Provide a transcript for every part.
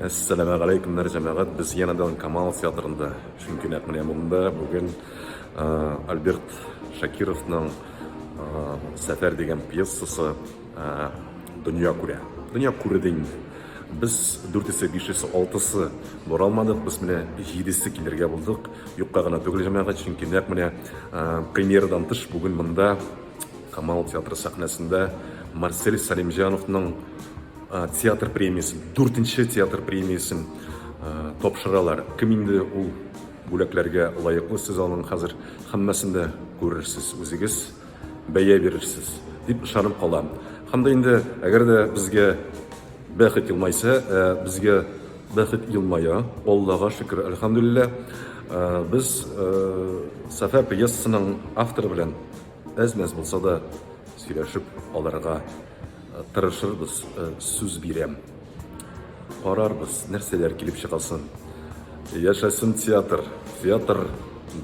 Әссәламәгаләйкүмнәр, җәмәгать! Без янәдән Камал театрында. Чөнки нәкъ менә монда бүген Альберт Шакировның Сәфәр дигән пьесасы дөнья күрә. Дөнья күрде инде. Без дүртесе, бишесе, алтысы бара алмадык. Без менә җидесе килергә булдык. Юкка гына түгел, җәмәгать, чөнки нәкъ менә премьерадан тыш бүген монда Камал театры сәхнәсендә Марсель Сәлимҗановның театр премиясен, дүртенче театр премиясен тапшыралар. Кем инде ул бүләкләргә лаеклы, сез аның хәзер һәммәсен дә күрерсез, үзегез бәя бирерсез, дип ышанып калам. Һәм дә инде, әгәр дә безгә бәхет елмайса, безгә бәхет елмая, Аллага шөкер, әлхәмдүлилләһ, без Сәфәр пьесасының авторы белән әз-мәз булса да сөйләшеп алырга тырышырбыз, сүз бирәм. Карарбыз, нәрсәләр килеп чыгасын. Яшәсен театр, театр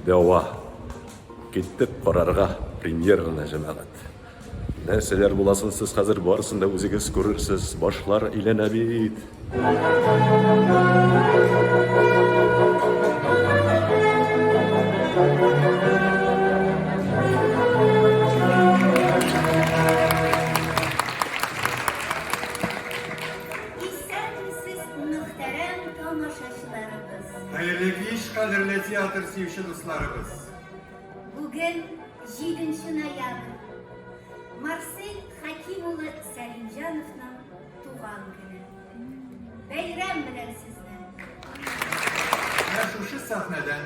дәва. Киттек карарга премьераны, җәмәгать. Нәрсәләр буласын сез хәзер барысын да үзегез күрерсез. Башлар әйләнә бит. Исәнмесез, мөхтәрәм тамашачыларыбыз! Хәерле кич, кадерле театр сөюче дусларыбыз! Бүген 7 ноябрь. Марсель Хәким улы Сәлимҗановның туган көне. Бәйрәм белән сезне! Менә шушы сәхнәдән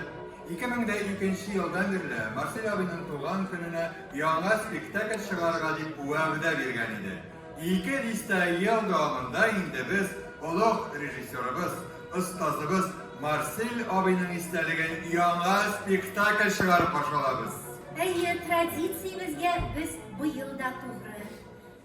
2002 елдан бирле Марсель абыйның туган көненә яңа спектакль чыгарырга дип вәгъдә биргән иде. Ике дистә ел дәвамында инде без олуг режиссерыбыз, остазыбыз Марсель абыйның истәлеген яңа спектакль чыгарып каршы алабыз. Әйе, традициябезгә без быел да тугры.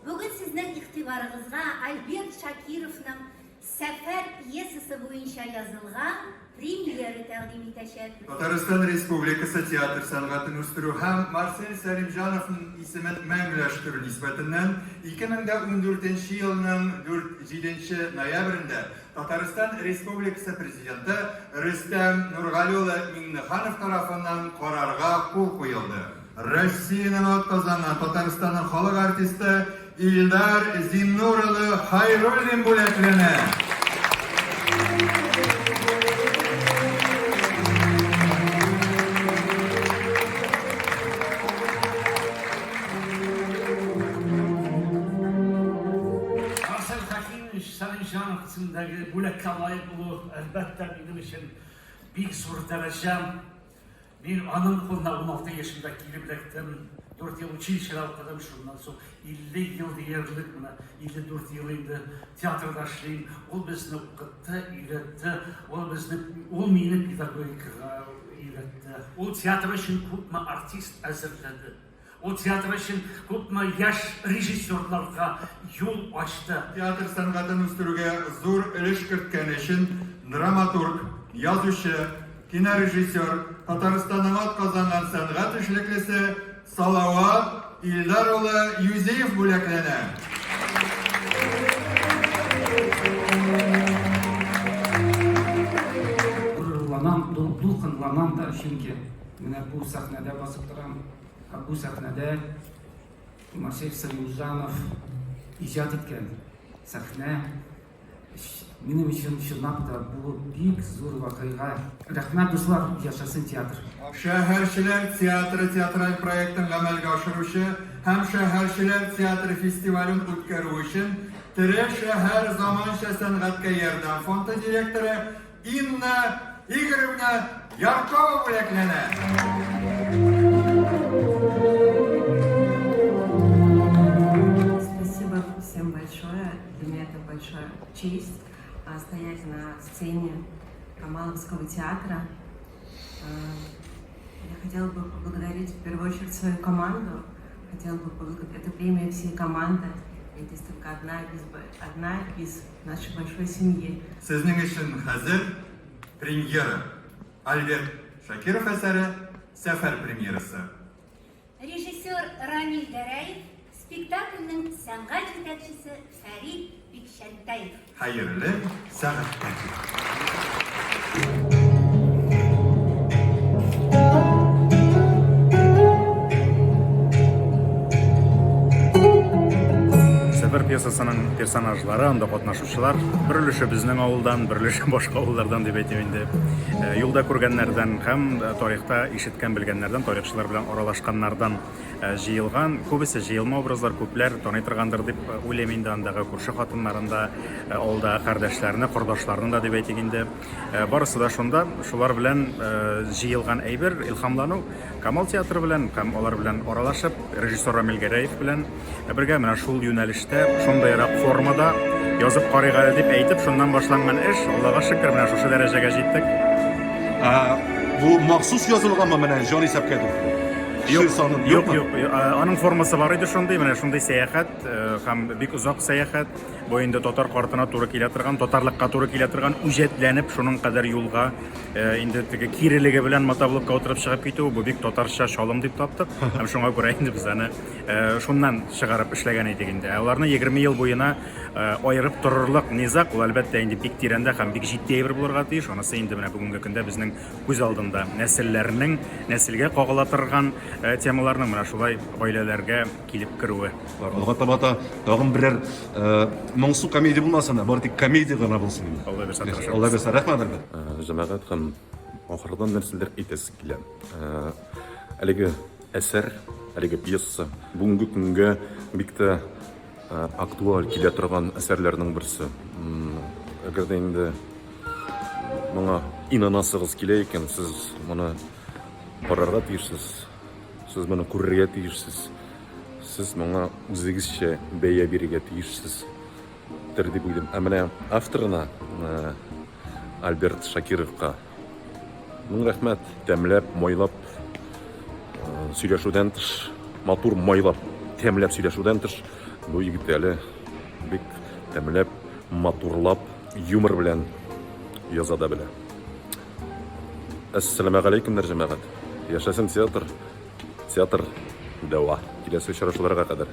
Бүген сезнең игътибарыгызга Альберт Шакировның Сәфәр пьесасы буенча язылган премьера тәкъдим итәчәкбез. Татарстан Республикасы театр сәнгатен үстерү һәм Марсель Сәлимҗановның исемен мәңгеләштерү нисбәтеннән 2014 елның 4 җиденче ноябрендә Татарстан Республикасы Президенты Рөстәм Нургали улы Миңнеханов тарафыннан карарга кул куелды. Россиянең атказанган Татарстанның халык артисты Илдар Зиннур улы Хайруллин бүләкләнә. Марсель Хәкимович Сәлимҗанов исемендәге бүләккә лаек булу, әлбәттә, минем өчен бик зур дәрәҗә. Мин аның кулына 16 яшемдә килеп эләктем. 4 ел училищеда укыдым, шуннан соң 50 ел диярлек, менә 54 ел инде театрда эшлим. Ул безне укытты, өйрәтте, ул безне, ул мине педагогикага өйрәтте. Ул театр өчен күпме артист әзерләде. Ул театр өчен күпме яшь режиссерларга юл ачты. Театр сәнгатен үстерүгә зур өлеш керткәне өчен драматург, язучы, кинорежиссер, Татарстанның атказанган сәнгать эшлеклесе Салават Илдар улы Юзеев бүләкләнә. Горурланам, дулкынланам да, чөнки менә бу сәхнәдә басып торам. Һәм бу сәхнәдә Марсель Сәлимҗанов иҗат иткән сәхнә минем өчен чынлап та бу бик зур вакыйга. Рәхмәт, дуслар, яшәсен театр! Шәһәрчеләр театры театраль проектын гамәлгә ашыручы һәм Шәһәрчеләр театры фестивален үткәрү өчен Тере шәһәр заманча сәнгатькә ярдәм фонды директоры Инна Игоревна Яркова бүләкләнә. Спасибо всем большое. Для меня это большая честь стоять на сцене Камаловского театра. Я хотела бы поблагодарить в первую очередь свою команду. Хотела бы поблагодарить. Это премия всей команды. Я здесь только одна из, одна из нашей большой семьи. Сезнең өчен хәзер премьера. Альберт Шакиров әсәре Сәфәр премьерасы. Режиссер Рамил Гәрәев, спектакльнең сәнгать җитәкчесе Фәрит Бикчәнтәев. Бикчәнтәев. Хәерле сәгатьтә! Сәфәр пьесасының персонажлары, анда катнашучылар, бер өлеше безнең авылдан, бер өлеше башка авыллардан дип әйтим инде. Э, юлда күргәннәрдән һәм э, тарихта ишеткән белгәннәрдән, тарихчылар белән аралашканнардан Э, җыелган, күбесе җыелма образлар, күпләр таный торгандыр дип э, уйлыйм инде андагы күрше хатыннарын да, э, авылдагы кардәшләрне, кордашларны да дип әйтик инде. Барысы да шунда, шулар белән җыелган әйбер, илһамлану Камал театры белән һәм алар белән аралашып, режиссер Рамил Гәрәев белән бергә менә шул юнәлештә, шундыйрак формада язып карыйк әле дип әйтеп, шуннан башланган эш, Аллага шөкер, менә шушы дәрәҗәгә җиттек. Бу махсус язылганмы менә җан исәпкә дип? Юк, юк, юк. Аның формасы бар иде шундый, менә шундый сәяхәт һәм бик озак сәяхәт. Бу инде татар картына туры килә торган, татарлыкка туры килә торган, үҗәтләнеп шуның кадәр юлга инде теге кирелеге белән мотоблокка утырып чыгып китү, бу бик татарча чалым дип таптык. Һәм шуңа күрә инде без аны шуннан чыгарып эшләгән идек инде. Ә аларны 20 ел буена аерып торырлык низаг, ул әлбәттә инде бик тирәндә һәм бик җитди әйбер булырга тиеш. Анысы инде менә бүгенге көндә безнең күз алдында нәселләрнең, нәселгә кагыла торган темаларның менә шулай гаиләләргә килеп керүе. Алга таба та тагын берәр моңсу комедия булмасын, бары тик комедия гына булсын инде. Алла бирсә тырышабыз. Алла бирсә, рәхмәт, Альберт. Җәмәгать һәм ахырдан нәрсәләр әйтәсе килә. Әлеге әсәр, әлеге пьеса бүгенге көнгә бик тә актуаль килә торган әсәрләрнең берсе. Әгәр дә инде моңа инанасыгыз килә икән, сез моны карарга тиешсез, сез моны күрергә тиешсез, сез моңа үзегезчә бәя бирергә тиешсез дип уйлыйм. Ә менә авторына Альберт Шакировка Мең рәхмәт, тәмләп, майлап сөйләшүдән тыш, матур майлап, тәмләп сөйләшүдән тыш, бу егет әле бик тәмләп, матурлап, юмор белән яза да белә. Әссәламәгаләйкемнәр, җәмәгать. Яшәсен театр, театр дәва. Киләсе очрашуларга кадәр.